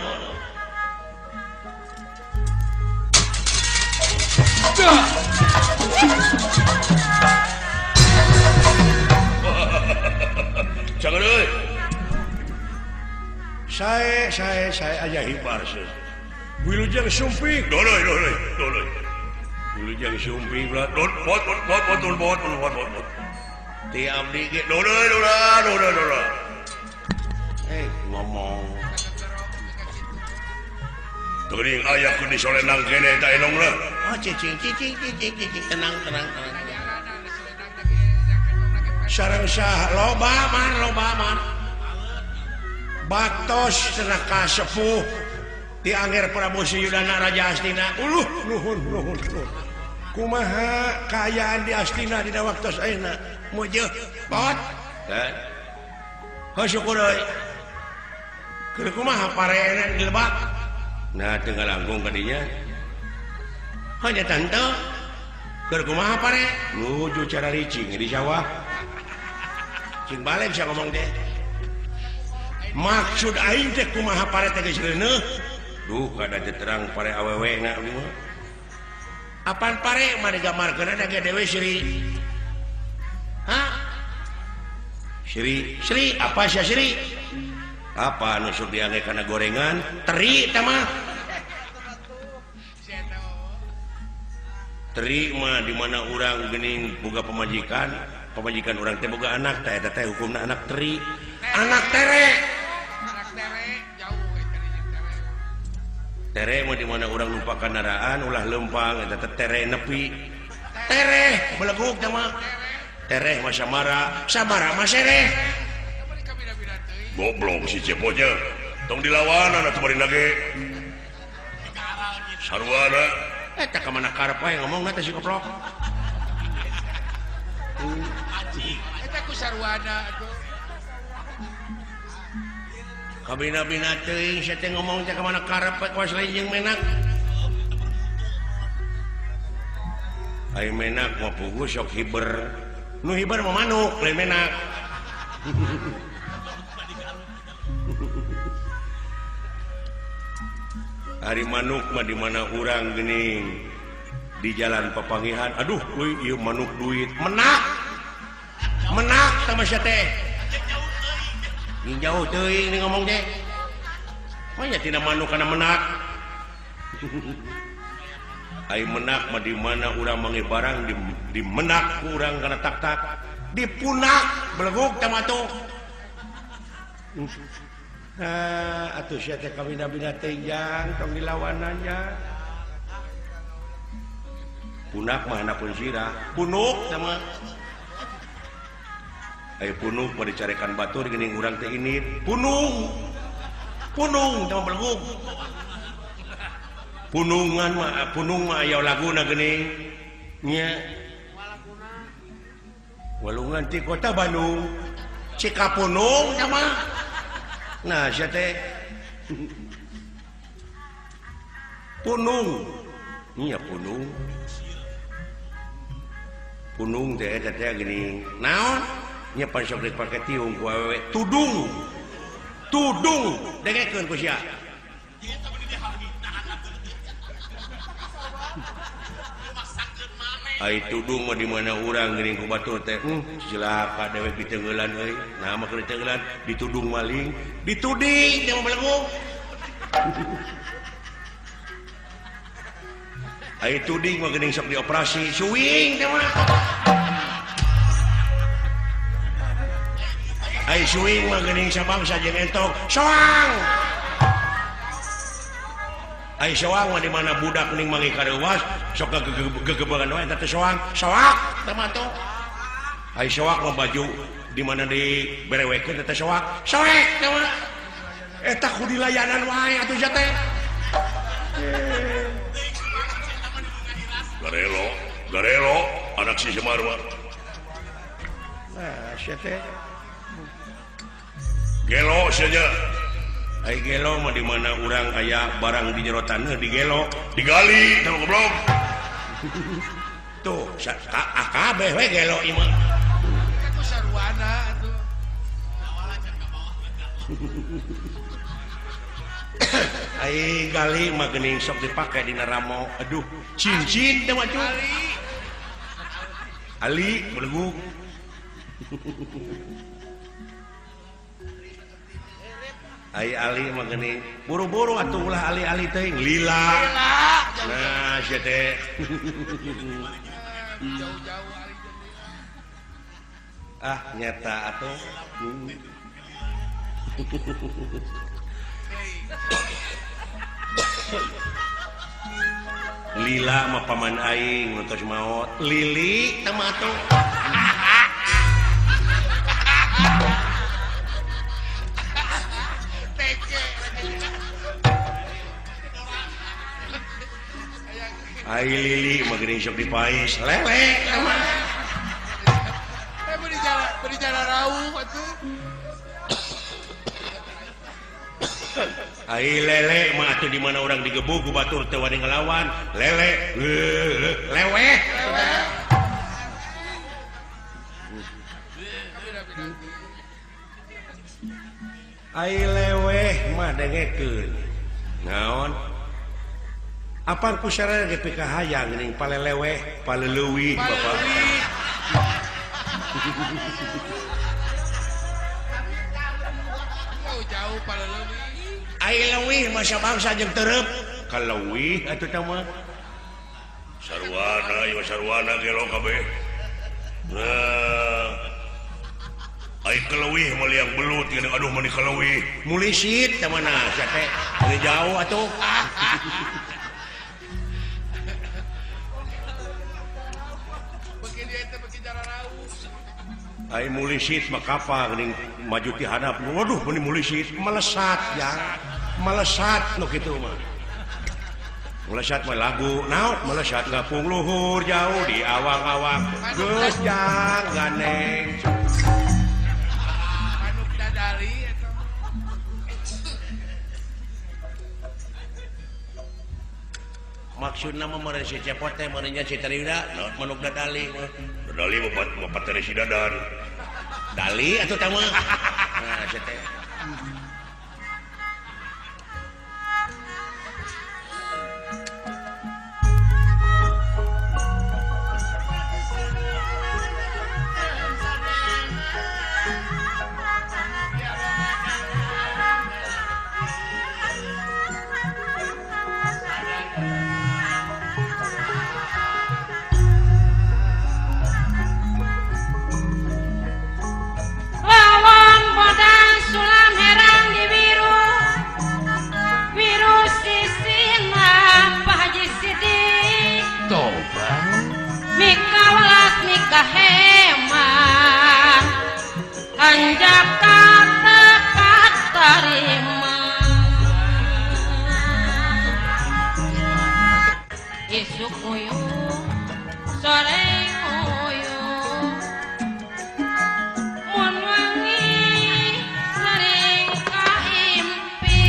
Jangan euy. Saya aja hibar sih. Wilujeng sumping. Doloy doloy doloy. Wilujeng sumping belah. Dot bot bot bot bot bot bot bot. Ti abdi ge doloy doloy doloy doloy. Eh ngomong. Geuning aya keur disolenang keneh eta enongna. Oh cicing cicing cicing cicing tenang tenang tenang. Sareng sah loba man loba man. Baktos cenah ka sepuh di Angger Prabu Suyudana Raja Astina. Uluh nuhun nuhun nuhun. Kumaha kaayaan di Astina dina waktos ayeuna? Mujeuh bot. Kan. Heuh syukur euy. Keur kumaha pareena di lebak? Nah teu ngalangkung ka dinya. Hanya tante. Keur kumaha pare? Nuju cara licing di sawah. Cing balik sia ngomong teh. Maksud aing teh kumaha pare teh geus reuneuh? Duh kada teu terang pare awewe na abdi mah. Apaan pare mah digambarkeun da ge dewe Sri. Hah? Sri, Sri apa sia Sri? Apa anu sok diangge kana gorengan? Teri teh mah. Teri mah di mana urang geuning boga pamajikan, pamajikan urang teh boga anak, teh eta teh hukumna anak teri. Anak tere. Anak tere jauh teri jeung tere. Tere mah di mana urang lupa kendaraan ulah lempang eta teh tere nepi. Tere beleguk teh mah. Tereh mah samara, samara mah sereh. Goblok si Cepotnya. Tong dilawanan atuh bari nage. Sarwana. Eta ka mana karep wae ngomongna teh si goblok. Eta ku sarwana atuh. Kabina-bina teuing sia teh ngomong teh ka mana karep we kawas lain jeung menak. Ai menak mah puguh sok hiber. Nu hiber mah manuk lain menak. Ari manuk mah di mana urang geuning di jalan papangihan. Aduh euy ieu manuk duit. Menak. Menak tah sia teh. Jauh teuing ni ngomong teh. Mah nya tina manuk kana menak. Ai menak mah di mana urang manggih barang di menak ku urang kana tak-tak. Dipunak beleguk tah mah tuh. Nah, atuh sia teh kabina-bina teuing jang tong dilawanan nya. Punak mah hanapun sirah, punuk tah mah. Ayo punuk mah dicarekan batur geuning urang teh ini punung. Punung tah mah beleguk. Punungan mah punung mah aya laguna geuning nya. Walungan ti kota Bandung. Cikapunung tah mah. Nah sia teh punung. Nya punung. Punung teh eta teh geuning. Naon? Nya pan sok dipake tiung ku awewe tudung. Tudung dengekeun ku sia. Ai tudung mah di mana urang geuning ku batur teh cilaka dewek diteungeulan euy. Nah mah keur diteungeulan ditudung maling, dituding teh mah beleguk. Ai tuding mah geuning sok dioperasi, suwing teh mah. Ai suwing mah geuning sabangsa jeung entok, soang. Ai soang mah di mana budak ning manggih kareuwas sok gegebangan wae eta teh soang, soak teh mah tuh. Ai soak mah baju di mana diberewekeun eta teh soak, soek teh mah. Eta ku dilayanan wae atuh sia teh. Garelo, garelo anak si Semar mah. Nah, sia teh. Gelo sia nya. Ai gelo mah di mana urang aya barang di jero taneuh digelo, digali teh goblok. Tuh, kabeh we gelo ieu mah. Eta ku sarwana atuh. Ai gali mah geuning sok dipake dina ramo. Aduh, cincin teh mah cuy. Ali beleguk. Ai ali mah geuning buru-buru atuh ulah ali-ali teuing lila. Nah, sia teh. Jauh-jauh ali. Ah, nyata atuh. Lila mah paman aing nu tos maot. Lili teh mah atuh. Ai Lili mah geuning sok dipaes lele teh mah. Eh beri jalan rauh atuh. Ai lele mah atuh di mana urang digebug ku batur teu wani ngelawan. Lele leweh. Ai leweh mah dengekeun. Naon? Apaan ku sarana ge pikahayang geuning paleleweh, paleleuwih bapak. Jauh paleleuwih. Ai leuwih masa bangsa jeung tereup kaleuwih atuh teh mah. Sarwana ieu sarwana gelo kabeh. Nah. Ai kaleuwih mah liang belut geuning aduh mani kaleuwih. Mulisit teh mana sia teh. Ini jauh atuh. Beuki dia teh beuki jararauh. Ai mulisit mah kapal geuning maju ti hadap. Waduh mani mulisit melesat jang. Melesat nu kitu mah. Melesat mah lagu naon melesat gapung luhur jauh di awang-awang. Geus jang ganeng. Manuk dadali eta. Maksudna mah meureun si Cepot teh meureun nya si Tariuda naon manuk dadali mah. Dadali bapak teh si Dadan. Dali atuh tah mah. Nah sia teh. Kaheman anjak kata katarima isuk uyuh sore uyuh mun wangi sering kaimpi.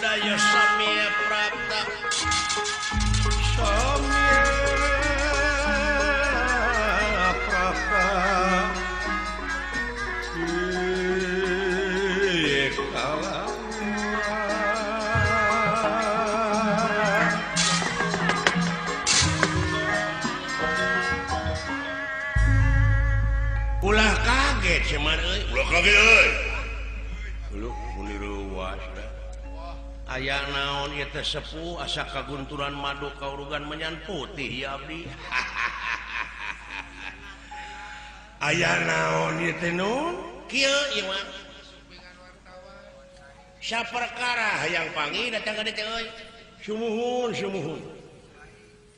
Daya samya prapta samya prapta ulah kaget Semar euy, ulah kaget euy. Uluh muni reuwas da. Aya naon ieu teh sepuh asa kagunturan madu kaurugan menyan putih ya abdi. Aya naon ieu teh nun? Kieu ieu mah. Saperkara hayang panggih datang ka dieu euy. Sumuhun sumuhun.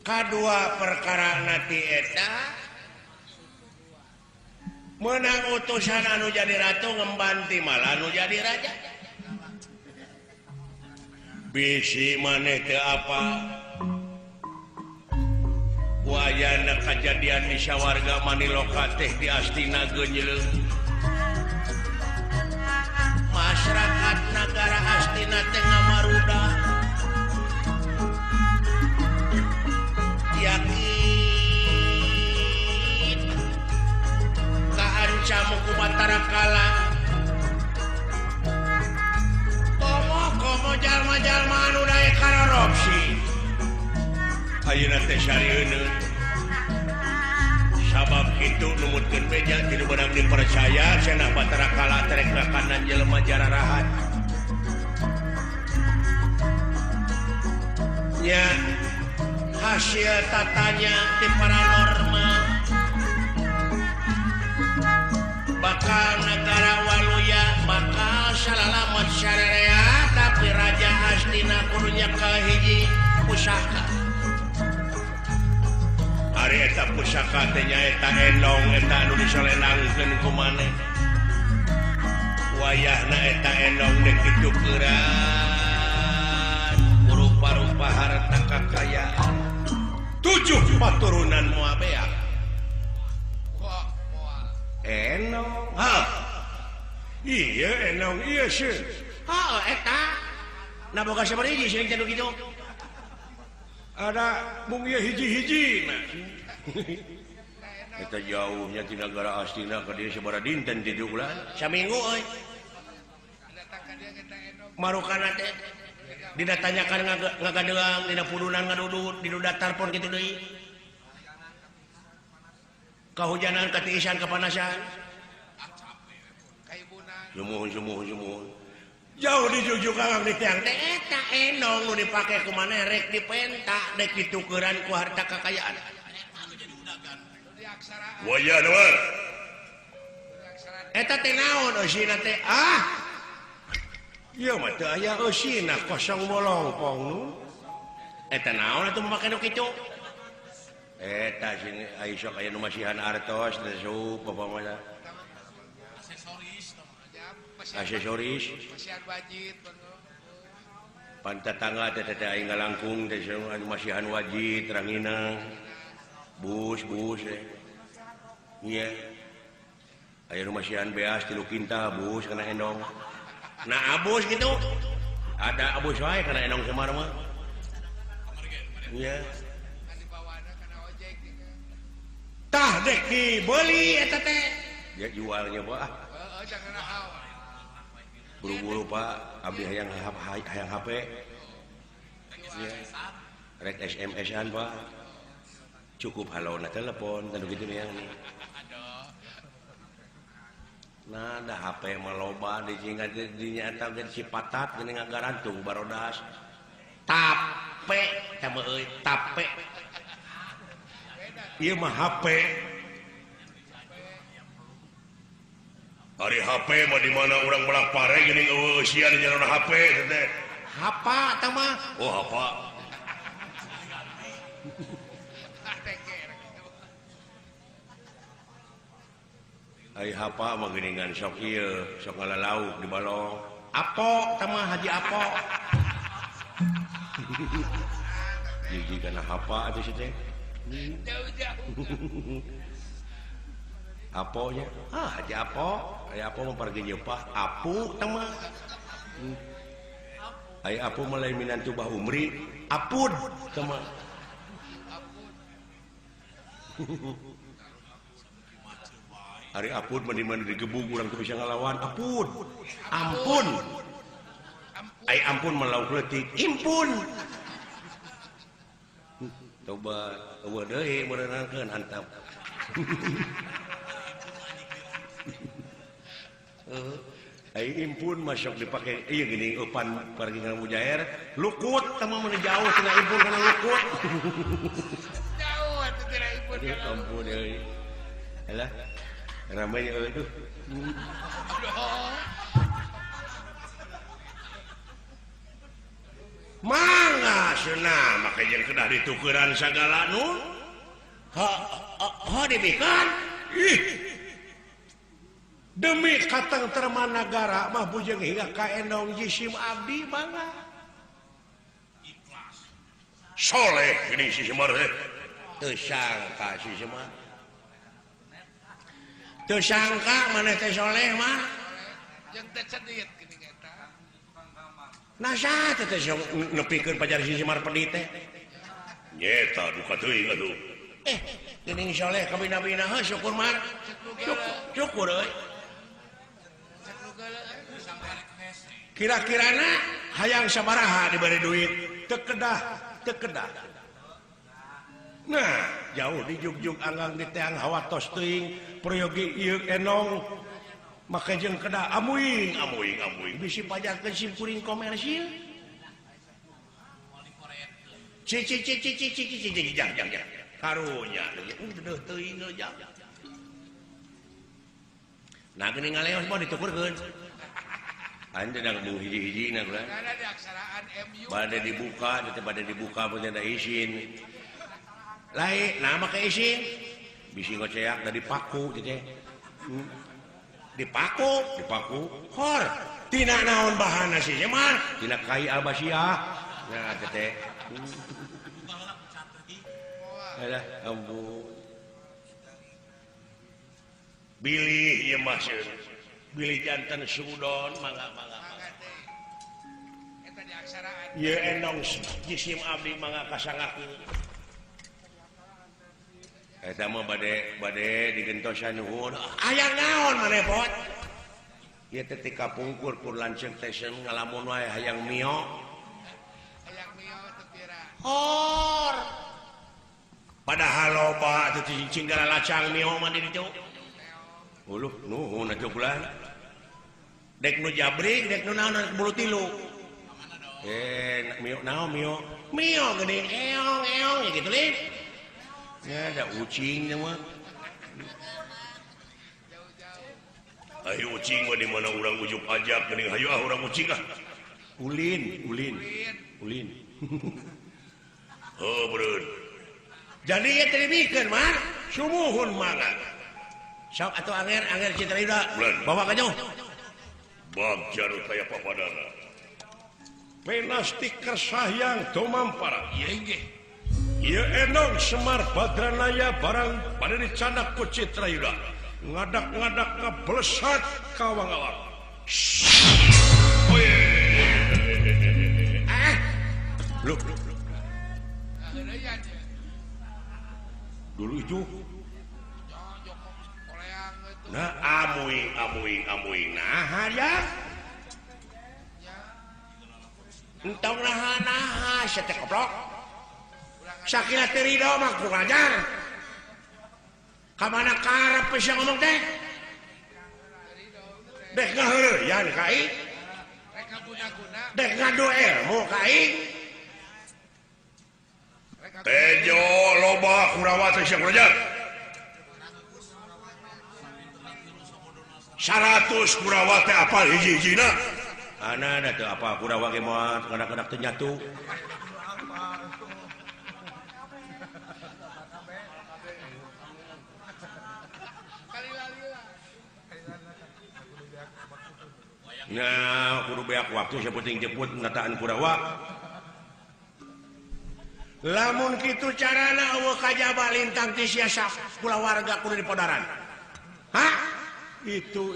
Kadua perkara na ti eta menang utusan anu jadi ratu ngembanti malah anu jadi raja. Bisi maneh teu apa wayana kajadian di sawarga Maniloka teh di Astina geunyeuleuh. Masyarakat negara Astina teh ngamaruda yakin kaancam ku Batara Kala komo-komo jalma-jalma anu daek karorupsi ayeuna teh sarieun sabab kitu numutkeun beja ti nu beunang dipercaya cenah Batara Kala terek rakanan jelema jararahat nya hasil tatanya ti paranormal bakal negara Waluya bakal salalamat syarea tapi Raja Astina kudunya kahiji pusaka. Ari eta pusaka teh nyaeta endong eta anu disolelangkeun ku maneh. Wayahna eta endong dek ditukeran rupa-rupa harta kakayaan 7 paturunan moal beak. Enong ha iya enong iya sih ha eta nah boga sabaraha hiji sing teh kitu ada mung ieu hiji-hiji nah eta jauhnya ti nagara Astina ka dieu sabaraha dinten ti ulah saminggu euy marukana teh dina tanyakan ngagadeang dina pudunan ngadudut dina datar pon kitu deui kahujanan katiisan kapanasan sumuhun sumuhun sumuhun jauh dijujuk kang di tiang teh eta endong nu dipake ku maneh rek dipenta rek ditukeran ku harta kakayaan waya dewar eta teh naon eusina teh ah ieu mah teu aya eusina kosong bolongpong nu eta naon atuh make nu kitu eta sini ai sok aya nu masihan artos teh sup apa mah aksesoris aksesoris masihan wajit pan tetangga teh teh aing ngalangkung teh anu masihan wajit ranginang bus bus teh nya aya nu masihan beas 3 kintal bus kana endong nah abus gitu ada abus wae kana endong Semar mah nya tah dek dibeli eta teh dia jualnya Pak buru-buru Pak abdi hayang hayang HP ya. Rek SMS-an Pak cukup halona telepon kan gitu yang nah ada HP mah loba di dinyata ge si patat geuning ngagarantung barodas tape teh euy tape ieu mah HP Ari HP mah di mana urang melak pare geuning eueuh eusian di jalan HP teh hapa tah mah oh hapa ai hapa mah geuningan sok ieu sok ngalalauk di balong apo tah mah haji apo hiji kana hapa atuh si teh jauh-jauh aponya ah haji apo aya apo mah pergi nyeupah apu tah mah ai apu mah lain minantu Bah Umri apud tah mah ari apud mah di mana digebug urang teu bisa ngalawan apud ampun ai ampun mah lauk leutik impun coba eueuh deui meureunakeun antap ai impun masuk dipake ieu geuning eupan pergi kana mujair lukut tah mah mun jauh tina impun kana lukut jauh atuh tina impun kana ampun euy alah ramai euy tuh mangga cenah make jeung kedah ditukeran sagala nu ha ha dibikeun ih demi katengtreman nagara mah bujeng hingga ka endong jisim abdi mangga ikhlas soleh geuning si Semar teh teu sangka si Semar teu sangka maneh teh soleh mah jeung teh cedit geuning eta Nah saha teh nepikeun pajar si Semar pedit teh? Nyeta duka teuing atuh. Geuning soleh kabina-bina heuh syukur mar. Syukur euy. Kira-kirana hayang sabaraha diberi duit teu kedah, teu kedah. Nah, jauh di jugjug anggang di teang hawa tos teuing peryogi ieu enong make jeung kedah amuing amuing amuing bisi pajarkeun sim kuring komersil. Ci ci ci ci ci ci ci jang jang jang. Karunya deuh teuing jang. Nah geuning ngaleos mah ditukurkeun. Anda dah bu hiji-hiji na kula. Bade dibuka, teh bade dibuka punya da izin. Lain, nah make izin. Bisi ngoceak da dipaku teh. Dipaku, dipaku. Hor, tina naon bahanna sih mah? Tina kai albasiah. Nah teh. Alah, ampun. Bilih ieu mah sieun. Bilih jantan sudon mangga mangga. Eta diaksaraan. Ieu endong jisim abdi mangga kasangakeun. Eta mah bade bade digentosan nuhun. Aya naon maneh pot? Ieu teh tika pungkur pur lanceuk teh ngalamun wae hayang mio. Hayang mio teu pira. Hor. Padahal loba atuh cicing galacang mio mah di ditu. Uluh nuhun atuh kula. Dek nu jabrik, dek nu naon bulu tilu. Mio naon mio? Mio geuning eong eong ya gitu lin. Ya ada ucing mah. Ayo ucing mah di mana urang ujuk ajak geuning hayu ah urang ucing ah. Ulin, ulin. Ulin. Heuh beureun. Jadi ieu teh dibikeun mah, sumuhun mangga. Sok atuh anger anger Citra Yuda. Bawa ka jauh. Bagja nu taya papadana. Penasti kersahyang tumampara. Ieu nggih. Ieu enong Semar Badranaya barang pada dicanak ku Citra Yuda. Ngadak-ngadak ngablesat ka wangawang. Loh. Dulu itu. Nah, amuing amuing amuing nah ya. Entong nah nah sia teh koplok. Sakira teu rido mah kurang ajar. Ka mana karep sia ngomong teh? Dek ngaheureuyan ka aing. Dek ngadu ilmu ka aing. Tejo loba Kurawa teh sia kurang ajar. 100 Kurawa teh apal hiji-hijina. Ana da teu apal Kurawa ge moal kanak-kanak teu nyatu. Nah, kudu beak waktu sia penting jemput ngataan Kurawa. Lamun kitu carana eueuh kajaba lintang ti sia kulawarga kudu dipodaran. Hah? Itu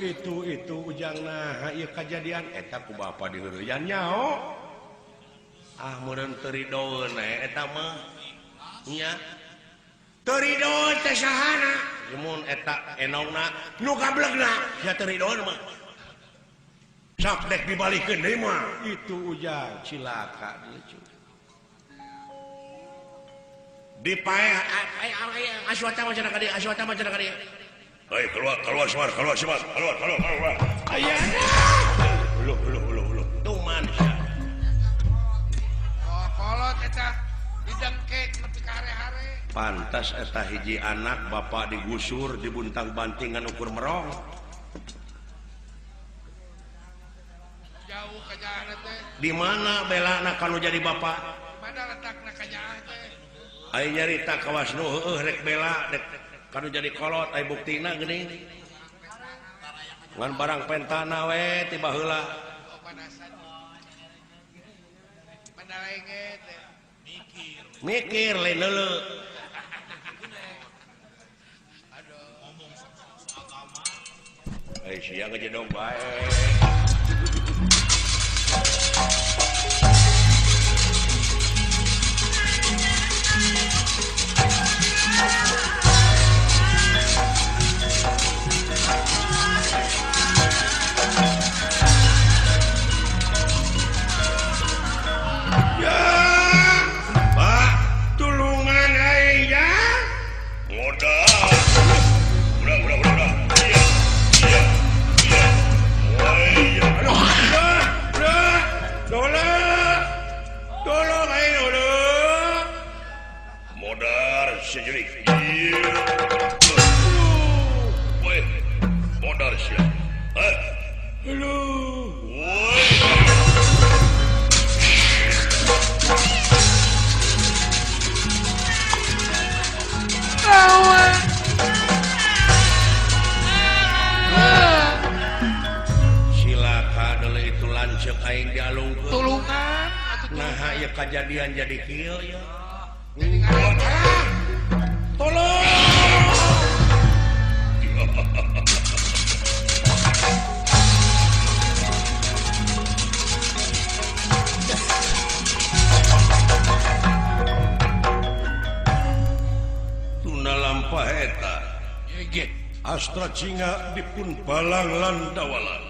ujang nah ieu kajadian eta ku bapa diheureyan nyaho. Ah meureun teu ridoeun eta mah. Nya. Teu ridoeun teh sahana? Mun eta enongna nu gablegna sia teu ridoeun mah. Sok dek dibalikeun deui mah. Itu ujang cilaka dieu. Dipaeh aswata mah cenah ka dieu, aswata mah cenah ka dieu. Hei, keluar, keluar, Semar, keluar, Semar, keluar, keluar, keluar. Ayah, uluh, uluh, uluh, uluh. Tuman. Oh, kolot eta didengkek nepi ka hare-hare. Pantas eta hiji anak bapak digusur, dibuntang-banting ngan ukur merong. Jauh kanyaahna teh. Di mana belana kanu jadi bapak? Mana letakna kanyaah teh? Aya nyarita kawas nu heueuh rek bela rek kanu jadi kolot aya buktina geuning. Ngan barang pentana we ti baheula. Mikir lain leuleuh. Aduh. Ai sia ngejedog bae. Sejerik. Woi, modar sia. Hah? Halo. Woi. Silaka deuleu itu lanceuk aing dialungkeun. Tulungan atuh. Nah, ieu kajadian jadi kieu ya. Jadi ngaran. Tolong. Tuna lampah eta. Astra Cinga dipun balang lan dawalan.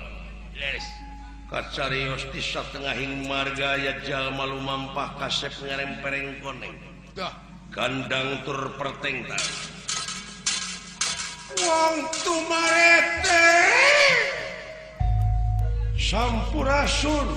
Leres. Kacarios di satengahing marga aya jalma lumampah kasep ngarempereng koneng. Dah. Gandang tur pertengtang. Wong tumarete. Sampurasun.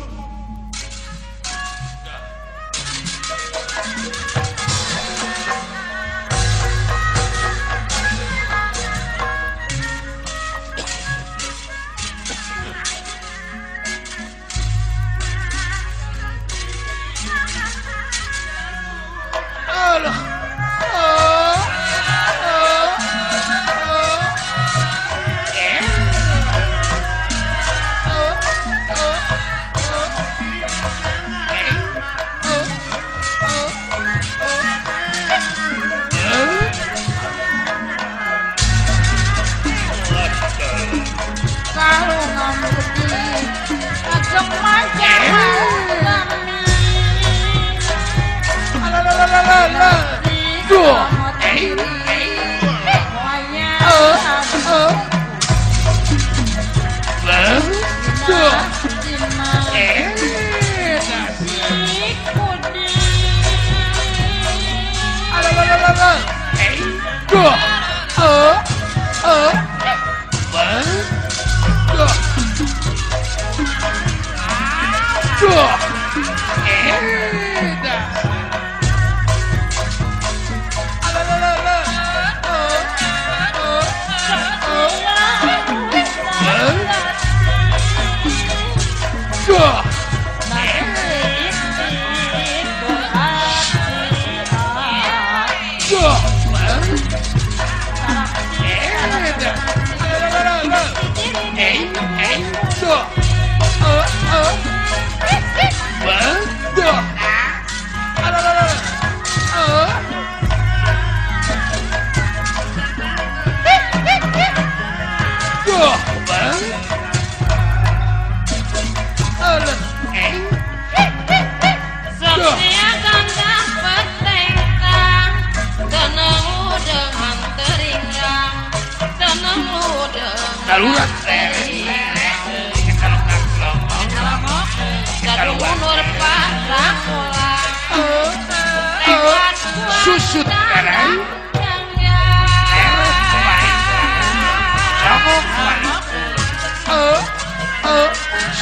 Susut karai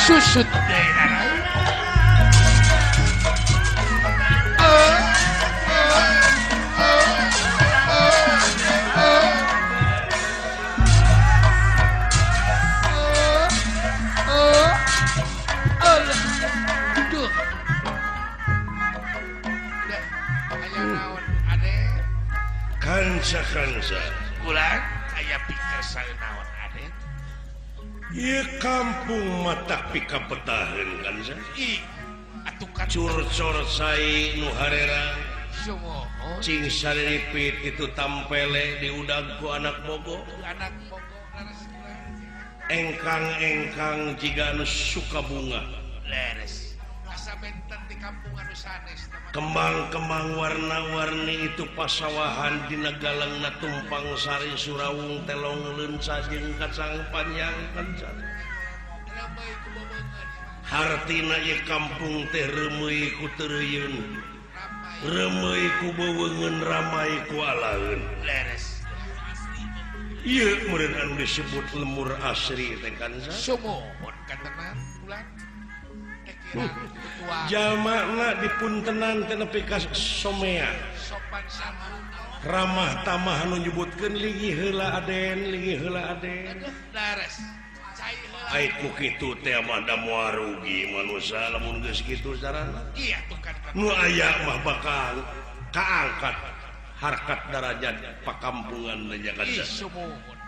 susut Kansa-kansa ulang aya pikir naon Aden. Ieu kampung mata pikapetaheun kansa. Ih, atuh curcor sai nu harerang. Cing sariripit itu tampele diudag ku anak bogo. Anak bogo leres. Engkang-engkang jiga anu suka bunga. Leres. Asa benten di kampung anu sanes. Kembang-kembang warna-warni itu pasawahan dina galangna tumpang sari surawung telong leunca jeung kacang panjang kanca. Hartina ieu kampung teh reumeuy ku teureuyun, reumeuy ku beuweungeun, ramai ku alaeun. Leres. Ieu meureun anu disebut lemur asri teh kanca. Sumuhun katenan ulang. Jalmana dipuntenan teh nepi ka somea. Sopan santun. Ramah tamah anu nyebutkeun linggih heula Aden, linggih heula Aden. Leres. Cai heula. Ai ku kitu teh mah da moal rugi manusa lamun geus kitu carana. Iya tuh kan. Nu aya mah bakal kaangkat harkat darajat pakampungan nya kan. Ih sumuhun.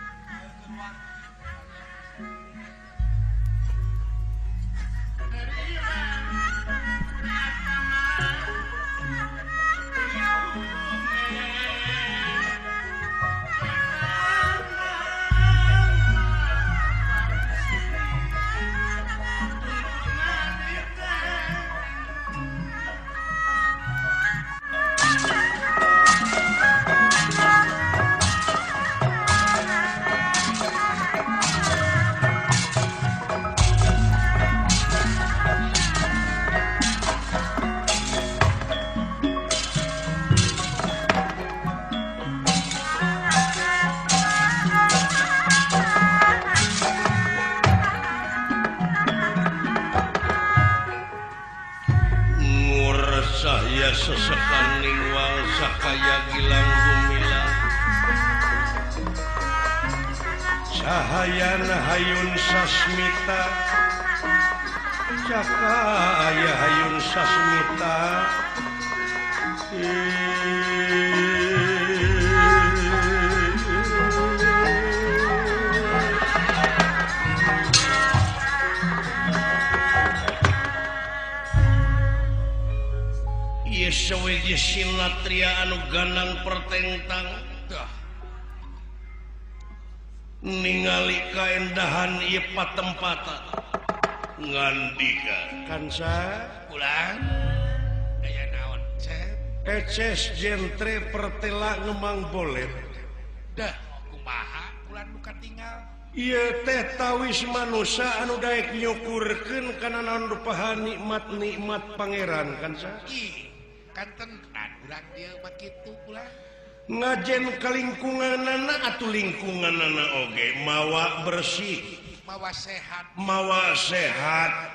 Sahya sesekan niwang sakaya gilang gumilang cahayana hayun sasmita cakaya hayun sasmita. Sawiji sinatria anu ganang pertentang ningali kaendahan ieu patempatan ngandika kansa ulang daya naon cep eces jentre pertela ngemang bolet dah kumaha ulan nu katingal ieu teh tawis manusa anu daek nyukurkeun kana naon rupahan nikmat-nikmat pangeran kansa. Ih kanten urang dieu mah kitu ulah ngajen ka lingkunganana atuh lingkunganana oge mawa bersih mawa sehat mawa sehat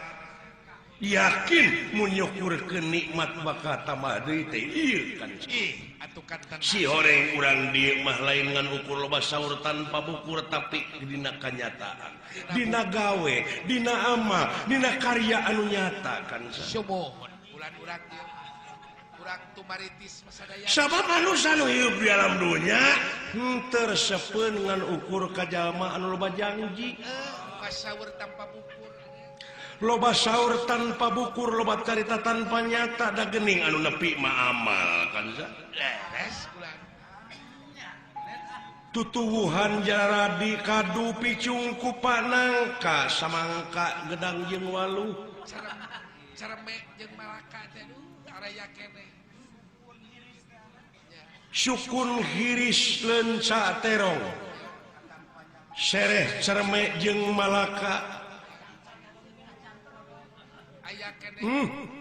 yakin mun nyukurkeun nikmat bakal tambah deui teh ieu kan. Ih atuh kanten si horeng urang dieu mah lain ngan ukur loba saur tanpa bukur tapi dina kanyataan dina gawe dina amal dina karya anu nyata kan. Sumuhun ulan urang dieu sabab manusia nu hirup di alam dunia henteu resepeun ngan ukur ka jalma anu loba janji saur tanpa bukur loba saur tanpa bukur loba carita tanpa nyata da geuning anu nepi mah amal kan. Leres ulah tutuwuhan jaradi kadu picung ku panangka samangka gedang jeung waluh cereme jeung malaka teh araya keneh. Sukun hiris lenca terong sereh cerme jeung malaka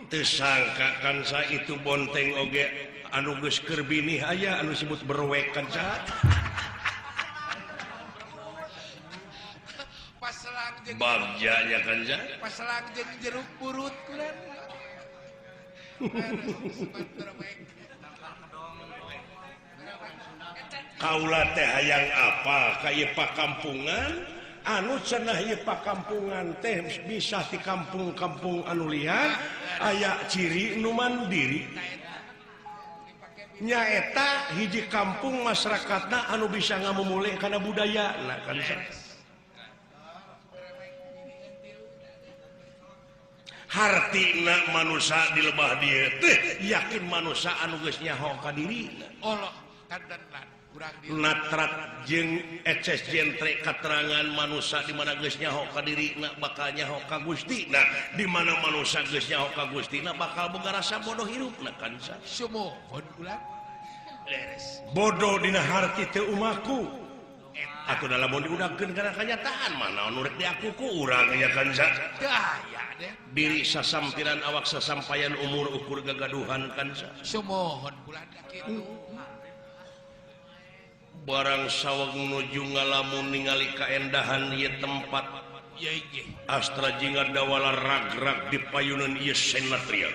teu sangka kansa itu bonteng oge anu geus keur binih aya anu disebut berwek kansa. Bagja nya kansa paselang jeung jeruk purut kulan. Kaula teh hayang apa ka ieu pakampungan anu cenah ieu pakampungan teh bisa di kampung-kampung anu lian aya ciri nu mandiri nyaeta hiji kampung masyarakatna anu bisa ngamumule kana budayana kan. Hartina manusia di lebah dieu teh yakin manusia anu geus nyaho ka dirina. Allah kantenan urang dieu. Natrat jeung eces jentre katerangan manusia di mana geus nyaho ka dirina bakal nyaho ka Gustina, di mana manusia geus nyaho ka Gustina bakal boga rasa bodoh hirupna kan. Sumuhun ulah. Leres. Bodoh dina harti teu umaku. Atuh da lamun diudagkeun kana kanyataan mah naon nu rek diaku ku urang nya kan. Daya deh. Diri sasampiran awak sasampayan umur ukur gagaduhan kan. Sumuhun ulah kitu. Barang saweg nuju ngalamun ningali kaendahan ieu tempat Astra Jingga Dawala rag-rag di payunan ieu Senatria.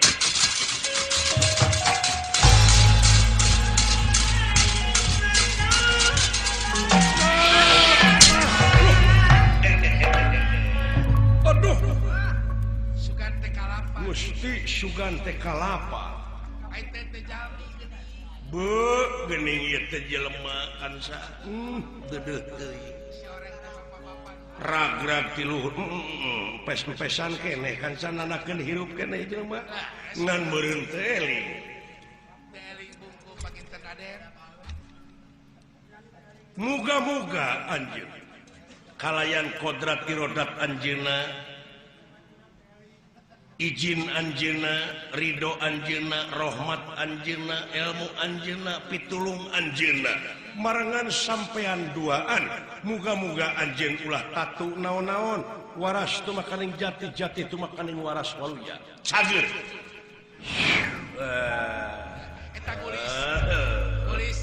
Aduh, sugan teh kalapa. Gusti sugan teh kalapa. Ai teh teh jalmi geuning. Beuh geuning ieu teh jelema kansa. Deudeuh teuing. Rag-rag ti luhur pes-pesan keneh kanca nanakeun hirup keneh jelema ngan meureun teh eling. Teh eling bungku panginten Aden. Muga-muga anjeun kalayan kodrat irodat anjeunna, izin anjeunna, ridho anjeunna, rahmat anjeunna, ilmu anjeunna, pitulung anjeunna marengan sampean duaan. Muga-muga anjeun ulah tatu naon-naon, waras tumakaning jati-jati tumakaning waras waluya. Cager. Eta gulis. Gulis.